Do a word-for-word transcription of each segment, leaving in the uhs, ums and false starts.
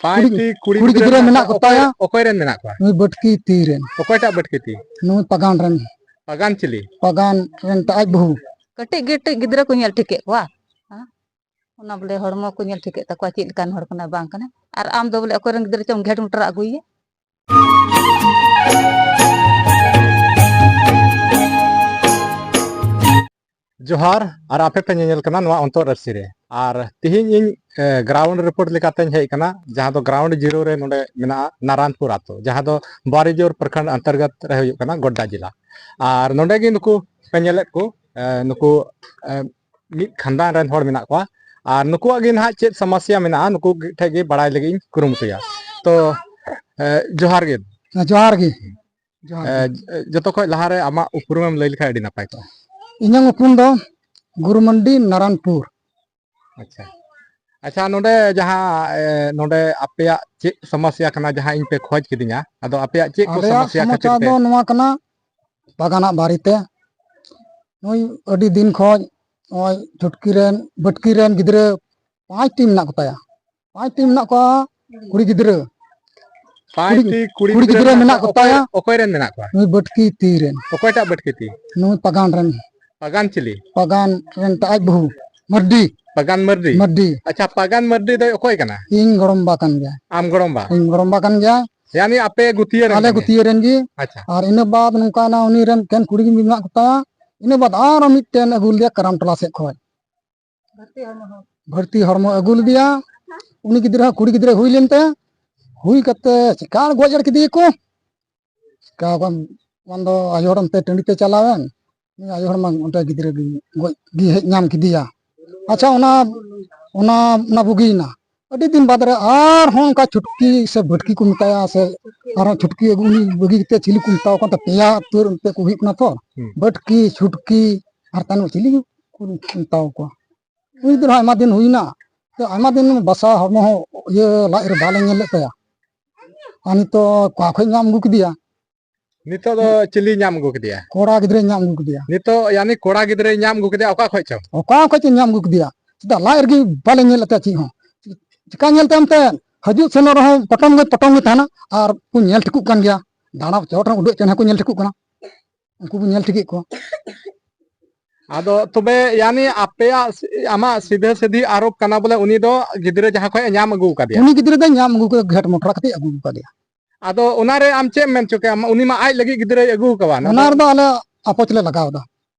ᱯᱟᱸᱪᱴᱤ ᱠᱩᱲᱤ ᱠᱩᱲᱤ ᱜᱤᱫᱽᱨᱟᱹ ᱜᱤᱫᱽᱨᱟᱹ ᱢᱮᱱᱟᱜ ᱢᱮᱱᱟᱜ ᱠᱚᱣᱟ᱾ ᱠᱚᱛᱟᱭᱟ᱾ ᱚᱠᱚᱭ, ᱚᱠᱚᱭ ᱨᱮᱱ ᱢᱮᱱᱟᱜ ᱠᱚᱣᱟ? ᱱᱩᱭ ᱵᱟᱹᱴᱠᱤ ᱛᱤ ᱨᱮᱱ᱾ ᱚᱠᱚᱭᱴᱟᱜ ᱵᱟᱹᱴᱠᱤ ᱛᱤ? ᱱᱩᱭ ᱯᱟᱜᱟᱱ ᱨᱮᱱ᱾ ᱯᱟᱜᱟᱱ ᱪᱤᱞᱤ? ᱯᱟᱜᱟᱱ ᱨᱮᱱ ᱟᱡ ᱵᱟᱹᱦᱩ᱾ ᱠᱟᱹᱴᱤᱡ ᱠᱟᱹᱴᱤᱡ ᱜᱤᱫᱽᱨᱟᱹ ᱠᱚ ᱧᱮᱞ ᱴᱷᱤᱠᱮᱫ ᱠᱚᱣᱟ᱾ ᱦᱮᱸ? ᱚᱱᱟ ᱵᱚᱞᱮ ᱦᱚᱲᱢᱚ ᱠᱚ ᱧᱮᱞ ᱴᱷᱤᱠᱮᱫ ᱛᱟᱠᱚᱣᱟ, ᱪᱮᱫ ᱞᱮᱠᱟᱱ ᱦᱚᱲ ᱠᱟᱱᱟᱭ ᱵᱟᱝ ᱠᱟᱱᱟᱭ᱾ ᱟᱨ ᱟᱢ ᱫᱚ ᱵᱚᱞᱮ ᱚᱠᱚᱭ ᱨᱮᱱ ᱜᱤᱫᱽᱨᱟᱹ ᱪᱚᱢ ᱜᱷᱮᱴ ᱢᱚᱴᱚᱨ ᱟᱹᱜᱩᱭᱮᱭᱟ? ᱡᱚᱦᱟᱨ, ᱟᱨ ᱟᱯᱮ ᱯᱮ ᱧᱮᱧᱮᱞ ᱠᱟᱱᱟ ᱱᱚᱣᱟ ᱚᱱᱛᱚᱨ ᱟᱹᱨᱥᱤ ᱨᱮ᱾ ᱟᱨ ᱛᱤᱦᱤᱧ ᱤᱧ, ᱮ, ground report ᱞᱮᱠᱟᱛᱮᱧ ᱦᱮᱡ ᱠᱟᱱᱟ, ᱡᱟᱦᱟᱸ ᱫᱚ ground zero ᱨᱮ ᱱᱚᱰᱮ ᱢᱮᱱᱟᱜᱼᱟ ᱱᱟᱨᱟᱱᱯᱩᱨ ᱟᱛᱳ, ᱡᱟᱦᱟᱸ ᱫᱚ ᱵᱟᱨᱤᱡᱳᱨ ᱯᱨᱚᱠᱷᱚᱸᱰ ᱚᱱᱛᱚᱨᱜᱚᱛ ᱨᱮ ᱦᱩᱭᱩᱜ ᱠᱟᱱᱟ, ᱜᱚᱰᱰᱟ ᱡᱮᱞᱟ᱾ ᱟᱨ ᱱᱚᱰᱮ ᱜᱮ ᱱᱩᱠᱩ ᱯᱮ ᱧᱮᱞᱮᱫ ᱠᱚ, ᱮ, ᱱᱩᱠᱩ, ᱮ, ᱢᱤᱫ ᱠᱷᱟᱱᱫᱟᱱ ᱨᱮᱱ ᱦᱚᱲ ᱢᱮᱱᱟᱜ ᱠᱚᱣᱟ᱾ ᱟᱨ ᱱᱩᱠᱩᱣᱟᱜ ᱜᱮ ᱱᱟᱦᱟᱜ ᱪᱮᱫ ᱥᱚᱢᱚᱥᱥᱟ ᱢᱮᱱᱟᱜᱼᱟ, ᱱᱩᱠᱩ ᱴᱷᱮᱡ ᱜᱮ ᱵᱟᱲᱟᱭ ᱞᱟᱹᱜᱤᱫ ᱤᱧ ᱠᱩᱨᱩᱢᱩᱴᱩᱭᱟ᱾ ᱛᱚ, ᱮ, ᱡᱚᱦᱟᱨ ᱜᱮ᱾ ᱦᱮᱸ, ᱡᱚᱦᱟᱨ ᱜᱮ᱾ ᱡᱚᱦᱟᱨ ᱮ, ᱜᱮ᱾ ᱡ-, ᱡᱚᱛᱚ ᱠᱷᱚᱡ ᱞᱟᱦᱟᱨᱮ ᱟᱢᱟᱜ ᱩᱯᱨᱩᱢᱮᱢ ᱞᱟᱹᱭ ᱞᱮᱠᱷᱟᱱ ᱟᱹᱰᱤ ᱱᱟᱯᱟᱭ ᱠᱚᱜᱼᱟ᱾ ᱤᱧᱟᱹᱜ ᱩᱯᱨᱩᱢ ᱫᱚ ᱜᱩᱨᱩ ᱢᱟᱱᱰᱤ, ᱱᱟᱨᱟᱱᱯᱩᱨ᱾ ᱟᱪᱪᱷᱟ, ᱟᱪᱪᱷᱟ, ᱱᱚᱰᱮ ᱡᱟᱦᱟᱸ, ᱮ, ᱱᱚᱰᱮ ᱟᱯᱮᱭᱟᱜ ᱪᱮᱫ ᱥᱚᱢᱚᱥᱥᱟ ᱠᱟᱱᱟ, ᱡᱟᱦᱟᱸ ᱤᱧ ᱯᱮ ᱠᱷᱚᱡᱽ ᱠᱤᱫᱤᱧᱟ, ᱟᱫᱚ ᱟᱯᱮᱭᱟᱜ ᱪᱮᱫ ᱠᱚ ᱟᱞᱮᱭᱟᱜ ᱥᱚᱢᱚᱥᱥᱟ ᱥᱚᱢᱚᱥᱥᱟ ᱠᱷᱟᱹᱛᱤᱨ ᱛᱮ? ᱫᱚ ᱱᱚᱣᱟ ᱠᱟᱱᱟ, ᱵᱟᱜᱟᱱᱟᱜ ᱵᱟᱨᱮᱛᱮ᱾ ᱱᱩᱭ ᱟᱹᱰᱤ ᱫᱤᱱ ᱠᱷᱚᱡ ᱱᱚᱜᱼᱚᱭ ᱪᱷᱩᱴᱠᱤ ᱨᱮᱱ, ᱵᱟᱹᱴᱠᱤ ᱨᱮᱱ ᱜᱤᱫᱽᱨᱟᱹ ᱯᱟᱸᱪᱴᱤ ᱢᱮᱱᱟᱜ ᱠᱚᱛᱟᱭᱟ᱾ ᱯᱟᱸᱪᱴᱤ ᱢᱮᱱᱟᱜ ᱠᱚᱣᱟ ᱠᱩᱲᱤ ᱜᱤᱫᱽᱨᱟᱹ᱾ ᱯᱟᱸᱪᱴᱤ ᱠᱩᱲᱤ, ᱠᱩᱲᱤ ᱠᱩᱲᱤ ᱜᱤᱫᱽᱨᱟᱹ ᱜᱤᱫᱽᱨᱟᱹ ᱢᱮᱱᱟᱜ ᱢᱮᱱᱟᱜ ᱠᱚᱣᱟ᱾ ᱠᱚᱛᱟᱭᱟ᱾ ᱚᱠᱚᱭ, ᱚᱠᱚᱭ ᱨᱮᱱ ᱢᱮᱱᱟᱜ ᱠᱚᱣᱟ? ᱱᱩᱭ ᱵᱟᱹᱴᱠᱤ ᱛᱤ ᱨᱮᱱ᱾ ᱚᱠᱚᱭᱴᱟᱜ ᱵᱟᱹᱴᱠᱤ ᱛᱤ? ᱱᱩᱭ ᱯᱟᱜᱟᱱ ᱨᱮᱱ᱾ ᱯᱟᱜᱟᱱ ᱪᱤᱞᱤ? ᱯᱟᱜᱟᱱ ᱨᱮᱱ ᱟᱡ ᱵᱟᱹᱦᱩ, ᱢᱟᱨᱰᱤ᱾ ᱯᱟᱜᱟᱱ ᱢᱟᱨᱰᱤ? ᱢᱟᱨᱰᱤ᱾ ᱟᱪᱪᱷᱟ, ᱯᱟᱜᱟᱱ ᱢᱟᱨᱰᱤ ᱫᱚᱭ ᱚᱠᱚᱭ ᱠᱟᱱᱟ? ᱤᱧ ᱜᱚᱲᱚᱢᱵᱟ ᱠᱟᱱ ᱜᱮᱭᱟ᱾ ᱟᱢ ᱜᱚᱲᱚᱢᱵᱟ? ᱤᱧ ᱜᱚᱲᱚᱢᱵᱟ ᱠᱟᱱ ᱜᱮᱭᱟ᱾ ᱭᱟᱱᱤ ᱟᱯᱮ ᱜᱩᱛᱤᱭᱟᱹ ᱨᱮᱱ ᱟᱞᱮ ᱠᱟᱱ ᱜᱮᱭᱟ? ᱜᱩᱛᱤᱭᱟᱹ ᱨᱮᱱ ᱜᱮ᱾ ᱟᱪᱪᱷᱟ᱾ ᱟᱨ ᱤᱱᱟᱹ ᱵᱟᱫ ᱱᱚᱝᱠᱟᱱᱟ, ᱩᱱᱤ ᱨᱮᱱ ᱢᱤᱫᱴᱮᱱ ᱠᱩᱲᱤ ᱜᱮ ᱢᱮᱱᱟᱜ ᱠᱚᱛᱟᱭᱟ᱾ ᱤᱱᱟᱹ ᱵᱟᱫ ᱟᱨᱚ ᱢᱤᱫᱴᱮᱱ ᱟᱹᱜᱩ ᱞᱮᱫᱮᱭᱟ ᱠᱟᱨᱟᱢ ᱴᱚᱞᱟ ᱥᱮᱫ ᱠᱷᱚᱡ᱾ ᱵᱷᱟᱹᱨᱛᱤ ᱦᱚᱲᱢᱚ ᱦᱚᱸ᱾ ᱵᱷᱟᱹᱨᱛᱤ ᱦᱚᱲᱢᱚ ᱟᱹᱜᱩ ᱞᱮᱫᱮᱭᱟ᱾ ᱩᱱᱤ ᱜᱤᱫᱽᱨᱟᱹ ᱦᱚᱸ ᱠᱩᱲᱤ ᱜᱤᱫᱽᱨᱟᱹ ᱦᱩᱭ ᱞᱮᱱ ᱛᱟᱭᱟ᱾ ᱦᱩᱭ ᱠᱟᱛᱮ ᱪᱤᱠᱟ ᱜᱚᱡ ᱟᱲ ᱠᱮᱫᱮᱭᱟᱠᱚ᱾ ᱪᱤᱠᱟ ᱵᱟᱝ, ᱵᱟᱝ ᱫᱚ ᱟᱭᱳ ᱦᱚᱲ ᱚᱱᱛᱮ ᱴᱟᱺᱰᱤ ᱛᱮ ᱪᱟᱞᱟᱣᱮᱱ᱾ ᱩᱱᱤ ᱟᱭᱳ ᱦᱚᱲ ᱢᱟ ᱚᱸᱰᱮ ᱜᱤᱫᱽᱨᱟᱹ ᱜᱮ ᱜᱚᱡ ᱜᱮ ᱦᱮᱡ ᱧᱟᱢ ᱠᱮᱫᱮᱭᱟ᱾ ᱟᱪᱪᱷᱟ, ᱚᱱᱟ, ᱚᱱᱟ, ᱚᱱᱟ ᱵᱩᱜᱤᱭᱮᱱᱟ᱾ ᱟᱹᱰᱤ ᱫᱤᱱ ᱵᱟᱫᱽ ᱨᱮ ᱟᱨᱦᱚᱸ ᱚᱱᱠᱟ ᱪᱷᱩᱴᱠᱤ ᱥᱮ ᱵᱷᱟᱹᱴᱠᱤ ᱠᱚ ᱢᱮᱛᱟᱭᱟ, ᱥᱮ ᱟᱨᱦᱚᱸ ᱪᱷᱩᱴᱠᱤ ᱟᱹᱜᱩ, ᱩᱱᱤ ᱵᱟᱹᱜᱤ ᱠᱟᱛᱮ ᱪᱤᱞᱤ ᱠᱚ ᱢᱮᱛᱟᱣ ᱠᱟᱱ ᱛᱟᱯᱮᱭᱟ, ᱩᱛᱟᱹᱨ ᱚᱱᱛᱮ ᱠᱚ ᱦᱩᱭᱩᱜ ᱠᱟᱱᱟ ᱛᱚ᱾ ᱦᱩᱸ᱾ ᱵᱷᱟᱹᱴᱠᱤ, ᱪᱷᱩᱴᱠᱤ, ᱟᱨ ᱛᱟᱭᱱᱚᱢ ᱪᱤᱞᱤ ᱠᱚ ᱢᱮᱛᱟᱣ ᱠᱚᱣᱟ᱾ ᱩᱱᱤ ᱫᱚ ᱟᱭᱢᱟ ᱫᱤᱱ ᱦᱩᱭᱱᱟ᱾ ᱛᱚ, ᱟᱭᱢᱟ ᱫᱤᱱ ᱵᱟᱥᱟ ᱦᱚᱲᱢᱚ ᱦᱚᱸ ᱤᱭᱟᱹ ᱞᱟᱡ ᱨᱮ ᱵᱟᱞᱮ ᱧᱮᱞ ᱞᱮᱫ ᱛᱟᱭᱟ᱾ ᱟᱨ ᱱᱤᱛᱚᱜ ᱚᱠᱟ ᱠᱷᱚᱡ ᱧᱟᱢ ᱟᱹᱜᱩ ᱠᱮᱫᱮᱭᱟ? ᱱᱤᱛᱚᱜ ᱫᱚ ᱪᱤᱞᱤ ᱧᱟᱢ ᱟᱹᱜᱩ ᱠᱮᱫᱮᱭᱟ? ᱠᱚᱲᱟ ᱜᱤᱫᱽᱨᱟᱹᱭ ᱧᱟᱢ ᱟᱹᱜᱩ ᱠᱮᱫᱮᱭᱟ᱾ ᱱᱤᱛᱚᱜ ᱭᱟᱱᱤ ᱠᱚᱲᱟ ᱜᱤᱫᱽᱨᱟᱹᱭ ᱧᱟᱢ ᱟᱹᱜᱩ ᱠᱮᱫᱮᱭᱟ, ᱚᱠᱟ ᱠᱷᱚᱡ ᱪᱚᱝ? ᱚᱠᱟ ᱠᱷᱚᱡ ᱪᱚᱝ ᱧᱟᱢ ᱟᱹᱜᱩ ᱠᱮᱫᱮᱭᱟ? ᱪᱮᱫᱟᱜ ᱞᱟᱡ ᱨᱮᱜᱮ ᱵᱟᱞᱮ ᱧᱮᱞ ᱞᱮᱫ ᱛᱟᱭᱟ ᱪᱮᱫ ᱦᱚᱸ᱾ ᱪᱤᱠᱟ ᱧᱮᱞ ᱛᱟᱭᱟᱢ ᱛᱮ? ᱦᱤᱡᱩᱜ ᱥᱮᱱᱚᱜ ᱨᱮᱦᱚᱸ ᱯᱚᱴᱚᱢ ᱜᱮ ᱯᱚᱴᱚᱢ ᱜᱮ ᱛᱟᱦᱮᱱᱟ᱾ ᱟᱨ ᱠᱚ ᱧᱮᱞ ᱴᱷᱤᱠᱚᱜ ᱠᱟᱱ ᱜᱮᱭᱟ, ᱫᱟᱬᱟ ᱪᱚᱴ ᱨᱮ ᱩᱰᱟᱹᱜ ᱪᱮᱬᱮ ᱠᱚ ᱧᱮᱞ ᱴᱷᱤᱠᱚᱜ ᱠᱟᱱᱟ, ᱩᱱᱠᱩ ᱵᱚᱱ ᱧᱮᱞ ᱴᱷᱤᱠᱮᱫ ᱠᱚᱣᱟ᱾ ᱟᱫᱚ ᱛᱚᱵᱮ ᱭᱟᱱᱤ ᱟᱯᱮᱭᱟᱜ ᱥᱤ-, ᱟᱢᱟᱜ ᱥᱤᱫᱷᱟᱹ ᱥᱤᱫᱷᱤ ᱟᱨᱳᱯ ᱠᱟᱱᱟ ᱵᱚᱞᱮ ᱩᱱᱤ ᱫᱚ ᱜᱤᱫᱽᱨᱟᱹ ᱡᱟᱦᱟᱸ ᱠᱷᱚᱱ ᱮ ᱧᱟᱢ ᱟᱹᱜᱩ ᱟᱠᱟᱫᱮᱭᱟ? ᱩᱱᱤ ᱜᱤᱫᱽᱨᱟᱹ ᱫᱚᱭ ᱧᱟᱢ ᱟᱹᱜᱩ ᱠᱟᱫᱮᱭᱟ, ᱜᱷᱮᱴ ᱢᱚᱴᱨᱟ ᱠᱟᱛᱮ ᱟᱹᱜᱩ ᱟᱠᱟᱫᱮᱭᱟ᱾ ᱟᱫᱚ ᱚᱱᱟᱨᱮ ᱟᱢ ᱪᱮᱫ ᱮᱢ ᱢᱮᱱ ᱦᱚᱪᱚ ᱠᱮᱭᱟ? ᱩᱱᱤ ᱢᱟ ᱟᱡ ᱞᱟᱹᱜᱤᱫ ᱜᱤᱫᱽᱨᱟᱹᱭ ᱟᱹᱜᱩ ᱟᱠᱟᱣᱟ, ᱚᱱᱟ ᱚᱱᱟ ᱫᱚ ᱨᱮᱫᱚ ᱟᱞᱮ ᱟᱯᱚᱪ ᱞᱮ ᱞᱟᱜᱟᱣ ᱮᱫᱟ᱾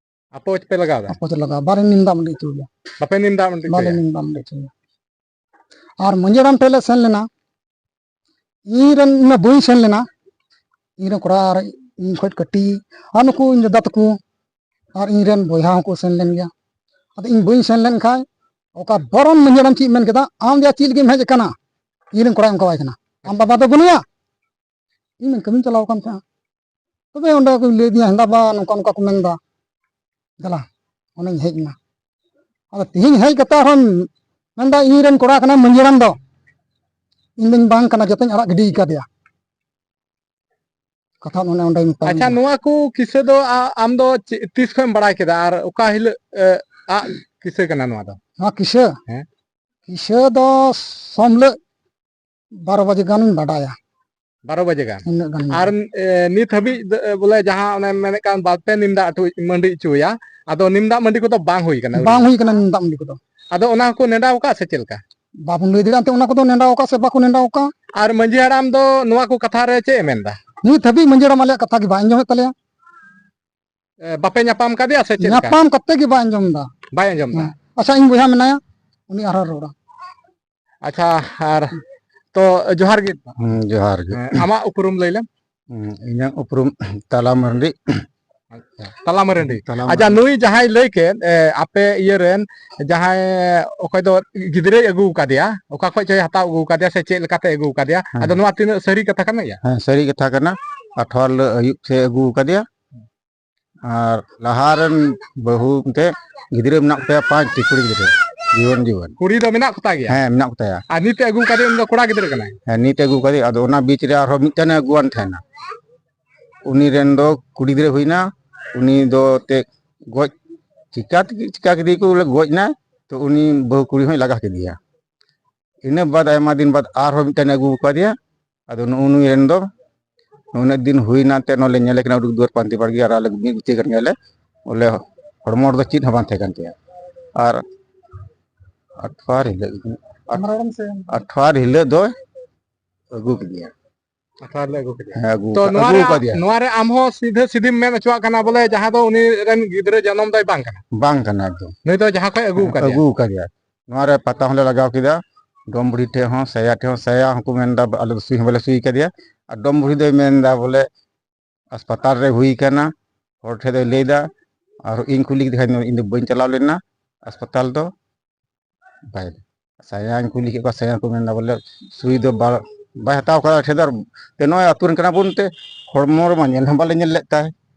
ᱟᱯᱚᱪ ᱯᱮ ᱞᱟᱜᱟᱣ ᱮᱫᱟ? ᱟᱯᱚᱪ ᱞᱮ ᱞᱟᱜᱟᱣ, ᱵᱟᱞᱮ ᱱᱤᱢ ᱫᱟᱜ ᱢᱟᱹᱰᱤ ᱦᱚᱪᱚᱭᱟ᱾ ᱵᱟᱯᱮ ᱱᱤᱢ ᱫᱟᱜ ᱢᱟᱹᱰᱤ ᱵᱟᱞᱮ ᱦᱚᱪᱚᱭᱟ? ᱱᱤᱢ ᱫᱟᱜ ᱢᱟᱹᱰᱤ ᱦᱚᱪᱚᱭᱟ᱾ ᱟᱨ ᱢᱟᱹᱡᱷᱤ ᱦᱟᱲᱟᱢ ᱴᱷᱮᱱ ᱞᱮ ᱥᱮᱱ ᱞᱮᱱᱟ, ᱤᱧ ᱨᱮᱱ ᱤᱧ ᱢᱟ ᱵᱟᱹᱧ ᱥᱮᱱ ᱞᱮᱱᱟ, ᱤᱧ ᱨᱮᱱ ᱠᱚᱲᱟ ᱟᱨ ᱤᱧ ᱠᱷᱚᱱ ᱠᱟᱹᱴᱤᱡ ᱟᱨ ᱱᱩᱠᱩ ᱤᱧ ᱫᱟᱫᱟ ᱛᱟᱠᱚ ᱟᱨ ᱤᱧ ᱨᱮᱱ ᱵᱚᱭᱦᱟ ᱦᱚᱸᱠᱚ ᱥᱮᱱ ᱞᱮᱱ ᱜᱮᱭᱟ᱾ ᱟᱫᱚ ᱤᱧ ᱵᱟᱹᱧ ᱥᱮᱱ ᱞᱮᱱ ᱠᱷᱟᱱ ᱚᱠᱟ ᱵᱚᱨᱚᱱ ᱢᱟᱹᱡᱷᱤ ᱦᱟᱲᱟᱢ ᱪᱮᱫ ᱢᱮᱱ ᱠᱮᱫᱟ, "ᱟᱢ ᱫᱚᱭᱟ ᱪᱮᱫ ᱞᱟᱹᱜᱤᱫ ᱮᱢ ᱦᱮᱡ ᱟᱠᱟᱱᱟ?" ᱤᱧ ᱨᱮᱱ ᱠᱚᱲᱟᱭ ᱚᱱᱠᱟᱣᱟᱭ ᱠᱟᱱᱟ, "ᱟᱢ ᱵᱟᱵᱟ ᱫᱚ ᱵᱟᱹᱱᱩᱭᱟ?" ᱤᱧ ᱢᱮᱱ ᱠᱟᱹᱢᱤᱧ ᱪᱟᱞᱟᱣ ᱟᱠᱟᱱ ᱛᱟᱦᱮᱸᱫ᱾ ᱛᱚᱵᱮ ᱚᱸᱰᱮ ᱠᱚ ᱞᱟᱹᱭ ᱟᱫᱤᱧᱟ, "ᱦᱮᱸᱫᱟ ᱵᱟ, ᱱᱚᱝᱠᱟ ᱱᱚᱝᱠᱟ ᱠᱚ ᱢᱮᱱᱫᱟ, ᱫᱮᱞᱟ, ᱚᱱᱮᱧ ᱦᱮᱡ ᱮᱱᱟ᱾" ᱟᱫᱚ ᱛᱤᱦᱤᱧ ᱦᱮᱡ ᱠᱟᱛᱮ ᱟᱨᱦᱚᱸ ᱢᱮᱱᱫᱟ, "ᱤᱧ ᱨᱮᱱ ᱠᱚᱲᱟ ᱠᱟᱱᱟᱭ ᱢᱟᱹᱡᱷᱤ ᱦᱟᱲᱟᱢ ᱫᱚ, ᱤᱧ ᱫᱚᱧ ᱵᱟᱝ ᱠᱟᱱᱟ, ᱡᱚᱛᱚᱧ ᱟᱲᱟᱜ ᱜᱤᱰᱤ ᱟᱠᱟᱫᱮᱭᱟ᱾" ᱠᱟᱛᱷᱟ ᱱᱚᱰᱮ ᱚᱸᱰᱮ ᱢᱮᱛᱟᱭ ᱟᱪᱪᱷᱟ, ᱠᱟᱱᱟ᱾ ᱱᱚᱣᱟ ᱠᱚ ᱠᱤᱥᱟᱹ ᱫᱚ ᱟ-, ᱟᱢ ᱫᱚ ᱪᱮ-, ᱛᱤᱥ ᱠᱷᱚᱱ ᱮᱢ ᱵᱟᱲᱟᱭ ᱠᱮᱫᱟ ᱟᱨ ᱚᱠᱟ ᱦᱤᱞᱳᱜ, ᱮ, ᱟᱜ ᱠᱤᱥᱟᱹ ᱠᱟᱱᱟ ᱱᱚᱣᱟ ᱫᱚ? ᱱᱚᱣᱟ ᱠᱤᱥᱟᱹ? ᱦᱮᱸ᱾ ᱠᱤᱥᱟᱹ ᱫᱚ ᱥᱚᱢ ᱦᱤᱞᱳᱜ ᱵᱟᱨᱚ ᱵᱟᱡᱮ ᱜᱟᱱᱤᱧ ᱵᱟᱰᱟᱭᱟ᱾ ᱵᱟᱨᱚ ᱵᱟᱡᱮ ᱜᱟᱱ? ᱤᱱᱟᱹᱜ ᱜᱟᱱ ᱟᱨ, ᱵᱟᱰᱟᱭᱟ᱾ ᱮ, ᱱᱤᱛ ᱦᱟᱹᱵᱤᱡ ᱫᱚ, ᱮ, ᱵᱚᱞᱮ ᱡᱟᱦᱟᱸ ᱚᱱᱮ ᱢᱮᱱᱮᱫ ᱠᱟᱱ ᱵᱟᱯᱮ ᱱᱤᱢ ᱫᱟᱜ ᱦᱚᱪᱚ-, ᱢᱟᱹᱰᱤ ᱦᱚᱪᱚᱭᱟ, ᱟᱫᱚ ᱱᱤᱢ ᱫᱟᱜ ᱢᱟᱹᱰᱤ ᱠᱚᱫᱚ ᱵᱟᱝ ᱦᱩᱭ ᱠᱟᱱᱟ ᱟᱹᱣᱨᱤ? ᱵᱟᱝ ᱦᱩᱭ ᱠᱟᱱᱟ ᱱᱤᱢ ᱫᱟᱜ ᱢᱟᱹᱰᱤ ᱠᱚᱫᱚ᱾ ᱟᱫᱚ ᱚᱱᱟ ᱦᱚᱸᱠᱚ ᱱᱮᱰᱟ ᱟᱠᱟᱫ ᱥᱮ ᱪᱮᱫ ᱞᱮᱠᱟ? ᱵᱟᱵᱚᱱ ᱞᱟᱹᱭ ᱫᱟᱲᱮᱭᱟᱜᱼᱟ ᱮᱱᱛᱮ ᱚᱱᱟ ᱠᱚᱫᱚ ᱱᱮᱰᱟ ᱟᱠᱟᱫ ᱥᱮ ᱵᱟᱠᱚ ᱱᱮᱰᱟ ᱟᱠᱟᱫ᱾ ᱟᱨ ᱢᱟᱹᱡᱷᱤ ᱦᱟᱲᱟᱢ ᱫᱚ ᱱᱚᱣᱟ ᱠᱚ ᱠᱟᱛᱷᱟ ᱨᱮ ᱪᱮᱫ ᱮ ᱢᱮᱱᱫᱟ? ᱱᱤᱛ ᱦᱟᱹᱵᱤᱡ ᱢᱟᱹᱡᱷᱤ ᱦᱟᱲᱟᱢ ᱟᱞᱮᱭᱟᱜ ᱠᱟᱛᱷᱟ ᱜᱮ ᱵᱟᱭ ᱟᱸᱡᱚᱢᱮᱫ ᱛᱟᱞᱮᱭᱟ᱾ ᱮ, ᱵᱟᱯᱮ ᱧᱟᱯᱟᱢ ᱠᱟᱫᱮᱭᱟ ᱥᱮ ᱪᱮᱫ ᱞᱮᱠᱟ? ᱧᱟᱯᱟᱢ ᱠᱟᱛᱮ ᱜᱮ ᱵᱟᱭ ᱟᱸᱡᱚᱢ ᱮᱫᱟ᱾ ᱵᱟᱭ ᱟᱸᱡᱚᱢ ᱮᱫᱟ? ᱦᱮᱸ᱾ ᱟᱪᱪᱷᱟ, ᱤᱧ ᱵᱚᱭᱦᱟ ᱢᱮᱱᱟᱭᱟ, ᱩᱱᱤ ᱟᱨᱦᱚᱸ ᱨᱚᱲᱟ᱾ ᱟᱪᱪᱷᱟ, ᱟᱨ ᱛᱚ ᱡᱚᱦᱟᱨ ᱜᱮ᱾ ᱦᱩᱸ, ᱡᱚᱦᱟᱨ ᱜᱮ᱾ ᱦᱮᱸ, ᱟᱢᱟᱜ ᱩᱯᱨᱩᱢ ᱞᱟᱹᱭ ᱞᱮᱢ᱾ ᱦᱩᱸ, ᱤᱧᱟᱹᱜ ᱩᱯᱨᱩᱢ ᱛᱟᱞᱟ ᱢᱟᱨᱰᱤ᱾ ᱟᱪᱪᱷᱟ, ᱛᱟᱞᱟ ᱢᱟᱨᱰᱤ᱾ ᱛᱟᱞᱟ ᱟᱪᱪᱷᱟ, ᱢᱟᱨᱰᱤ᱾ ᱱᱩᱭ ᱡᱟᱦᱟᱸᱭ ᱞᱟᱹᱭ ᱠᱮᱫ, ᱮ, ᱟᱯᱮ ᱤᱭᱟᱹ ᱨᱮᱱ ᱡᱟᱦᱟᱸᱭ ᱚᱠᱚᱭ ᱫᱚ ᱜᱤᱫᱽᱨᱟᱹᱭ ᱟᱹᱜᱩ ᱟᱠᱟᱫᱮᱭᱟ, ᱚᱠᱟ ᱠᱷᱚᱡ ᱪᱚᱭ ᱦᱟᱛᱟᱣ ᱟᱹᱜᱩ ᱟᱠᱟᱫᱮᱭᱟ ᱥᱮ ᱪᱮᱫ ᱞᱮᱠᱟᱛᱮ ᱟᱹᱜᱩ ᱟᱠᱟᱫᱮᱭᱟ? ᱦᱮᱸ᱾ ᱟᱫᱚ ᱱᱚᱣᱟ ᱛᱤᱱᱟᱹᱜ ᱥᱟᱹᱨᱤ ᱠᱟᱛᱷᱟ ᱠᱟᱱ ᱜᱮᱭᱟ? ᱦᱮᱸ, ᱥᱟᱹᱨᱤ ᱠᱟᱛᱷᱟ ᱠᱟᱱᱟ᱾ ᱟᱴᱷᱣᱟᱨ ᱦᱤᱞᱳᱜ ᱟᱹᱭᱩᱵ ᱥᱮᱫ ᱟᱹᱜᱩ ᱟᱠᱟᱫᱮᱭᱟ᱾ ᱟᱨ ᱞᱟᱦᱟ ᱨᱮᱱ ᱵᱟᱹᱦᱩ ᱮᱱᱛᱮ ᱜᱤᱫᱽᱨᱟᱹ ᱢᱮᱱᱟᱜ ᱠᱚᱛᱟᱭᱟ ᱯᱟᱸᱪᱴᱤ ᱠᱩᱲᱤ ᱜᱤᱫᱽᱨᱟᱹ, ᱡᱩᱣᱟᱹᱱ ᱡᱩᱣᱟᱹᱱ᱾ ᱠᱩᱲᱤ ᱫᱚ ᱢᱮᱱᱟᱜ ᱠᱚᱛᱟ ᱜᱮᱭᱟ? ᱦᱮᱸ, ᱢᱮᱱᱟᱜ ᱠᱚᱛᱟᱭᱟ᱾ ᱟᱨ ᱱᱤᱛ ᱮ ᱟᱹᱜᱩ ᱠᱟᱫᱮ ᱩᱱᱤ ᱫᱚ ᱠᱚᱲᱟ ᱜᱤᱫᱽᱨᱟᱹ ᱠᱟᱱᱟᱭ? ᱦᱮᱸ, ᱱᱤᱛ ᱮ ᱟᱹᱜᱩ ᱠᱟᱫᱮ, ᱟᱫᱚ ᱚᱱᱟ ᱵᱤᱪ ᱨᱮ ᱟᱨᱦᱚᱸ ᱢᱤᱫᱴᱮᱱ ᱮ ᱟᱹᱜᱩᱣᱟᱱ ᱛᱟᱦᱮᱱᱟ᱾ ᱩᱱᱤ ᱨᱮᱱ ᱫᱚ ᱠᱩᱲᱤ ᱜᱤᱫᱽᱨᱟᱹ ᱦᱩᱭᱱᱟ, ᱩᱱᱤ ᱫᱚ ᱛᱮ ᱜᱚᱡ, ᱪᱤᱠᱟ ᱛᱮᱜᱮ ᱪᱤᱠᱟ ᱠᱮᱫᱮ ᱠᱚ ᱵᱚᱞᱮ ᱜᱚᱡ ᱱᱟᱭ, ᱛᱚ ᱩᱱᱤ ᱵᱟᱹᱦᱩ ᱠᱩᱲᱤ ᱦᱚᱸᱭ ᱞᱟᱜᱟ ᱠᱮᱫᱮᱭᱟ᱾ ᱤᱱᱟᱹ ᱵᱟᱫ ᱟᱭᱢᱟ ᱫᱤᱱ ᱵᱟᱫ ᱟᱨᱦᱚᱸ ᱢᱤᱫᱴᱮᱱ ᱟᱹᱜᱩ ᱟᱠᱟᱫᱮᱭᱟ᱾ ᱟᱫᱚ ᱱᱩᱜᱼᱩ ᱱᱩᱭ ᱨᱮᱱ ᱫᱚ ᱩᱱᱟᱹᱜ ᱫᱤᱱ ᱦᱩᱭᱱᱟ ᱛᱮ ᱱᱚᱰᱮ ᱧᱮᱞᱮ ᱠᱟᱱᱟ, ᱩᱰᱩᱠ ᱫᱩᱣᱟᱹᱨ ᱯᱟᱱᱛᱮ ᱵᱟᱲᱜᱮ, ᱟᱨ ᱟᱞᱮ ᱢᱤᱫ ᱜᱩᱛᱤ ᱠᱟᱱ ᱜᱮᱭᱟᱞᱮ᱾ ᱵᱚᱞᱮ ᱦᱚᱲᱢᱚ ᱨᱮᱫᱚ ᱪᱮᱫ ᱦᱚᱸ ᱵᱟᱝ ᱛᱟᱦᱮᱸ ᱠᱟᱱ ᱛᱟᱭᱟ᱾ ᱟᱨ ᱟᱴᱷᱣᱟᱨ ᱦᱤᱞᱳᱜ, ᱟᱴᱷᱣᱟᱨ ᱦᱤᱞᱳᱜ ᱫᱚ ᱟᱹᱜᱩ ᱠᱮᱫᱮᱭᱟ᱾ ᱟᱴᱷᱣᱟᱨ ᱞᱮ ᱟᱹᱜᱩ ᱠᱮᱫᱮᱭᱟ᱾ ᱦᱮᱸ, ᱟᱹᱜᱩ ᱛᱚ ᱠᱟ-, ᱱᱚᱣᱟ ᱟᱹᱜᱩ ᱨᱮ ᱠᱟᱫᱮᱭᱟ᱾ ᱱᱚᱣᱟ ᱨᱮ ᱟᱢ ᱦᱚᱸ ᱥᱤᱫᱷᱟᱹ ᱥᱤᱫᱷᱤᱢ ᱢᱮᱱ ᱦᱚᱪᱚᱣᱟᱜ ᱠᱟᱱᱟ ᱵᱚᱞᱮ ᱡᱟᱦᱟᱸ ᱫᱚ ᱩᱱᱤ ᱨᱮᱱ ᱜᱤᱫᱽᱨᱟᱹ ᱡᱟᱱᱟᱢ ᱫᱚᱭ ᱵᱟᱝ ᱠᱟᱱᱟ? ᱵᱟᱝ ᱠᱟᱱᱟ ᱮᱠᱫᱚᱢ᱾ ᱱᱩᱭ ᱫᱚ ᱡᱟᱦᱟᱸ ᱠᱷᱚᱡ ᱟᱹᱜᱩ ᱠᱟᱫᱮᱭᱟ᱾ ᱟᱹᱜᱩ ᱠᱟᱫᱮᱭᱟ᱾ ᱱᱚᱣᱟ ᱨᱮ ᱯᱟᱛᱟ ᱦᱚᱸᱞᱮ ᱞᱟᱜᱟᱣ ᱠᱮᱫᱟ, ᱰᱚᱢ ᱵᱩᱲᱦᱤ ᱴᱷᱮᱡ ᱦᱚᱸ, ᱥᱟᱭᱟ ᱴᱷᱮᱡ ᱦᱚᱸ᱾ ᱥᱟᱭᱟ ᱦᱚᱸᱠᱚ ᱢᱮᱱᱫᱟ ᱟᱞᱮ ᱫᱚ ᱥᱩᱭ ᱦᱚᱸ ᱵᱟᱞᱮ ᱥᱩᱭ ᱠᱟᱫᱮᱭᱟ᱾ ᱟᱨ ᱰᱚᱢ ᱵᱩᱲᱦᱤ ᱫᱚᱭ ᱢᱮᱱᱫᱟ ᱵᱚᱞᱮ ᱦᱟᱥᱯᱟᱛᱟᱞ ᱨᱮ ᱦᱩᱭ ᱠᱟᱱᱟ, ᱦᱚᱲ ᱴᱷᱮᱡ ᱫᱚᱭ ᱞᱟᱹᱭᱫᱟ᱾ ᱟᱨ ᱤᱧ ᱠᱩᱞᱤ ᱠᱮᱫᱮ ᱠᱷᱟᱡ ᱫᱚ ᱤᱧ ᱫᱚ ᱵᱟᱹᱧ ᱪᱟᱞᱟᱣ ᱞᱮᱱᱟ ᱦᱟᱥᱯᱟᱛᱟᱞ ᱫᱚ᱾ ᱵᱟᱭ, ᱥᱟᱭᱟᱧ ᱠᱩᱞᱤ ᱠᱮᱫ ᱠᱚᱣᱟ, ᱥᱟᱭᱟ ᱠᱚ ᱢᱮᱱᱫᱟ ᱵᱚᱞᱮ ᱥᱩᱭ ᱫᱚ ᱵᱟ-, ᱵᱟᱭ ᱦᱟᱛᱟᱣ ᱠᱟᱫᱟ ᱴᱷᱮᱫᱟᱨ᱾ ᱛᱮ ᱱᱚᱜᱼᱚᱭ ᱟᱹᱛᱩ ᱨᱮᱱ ᱠᱟᱱᱟ ᱵᱚᱱ ᱛᱮ, ᱦᱚᱲᱢᱚ ᱨᱮᱢᱟ ᱧᱮᱞ ᱦᱚᱸ ᱵᱟᱞᱮ ᱧᱮᱞ ᱞᱮᱫ ᱛᱟᱭ᱾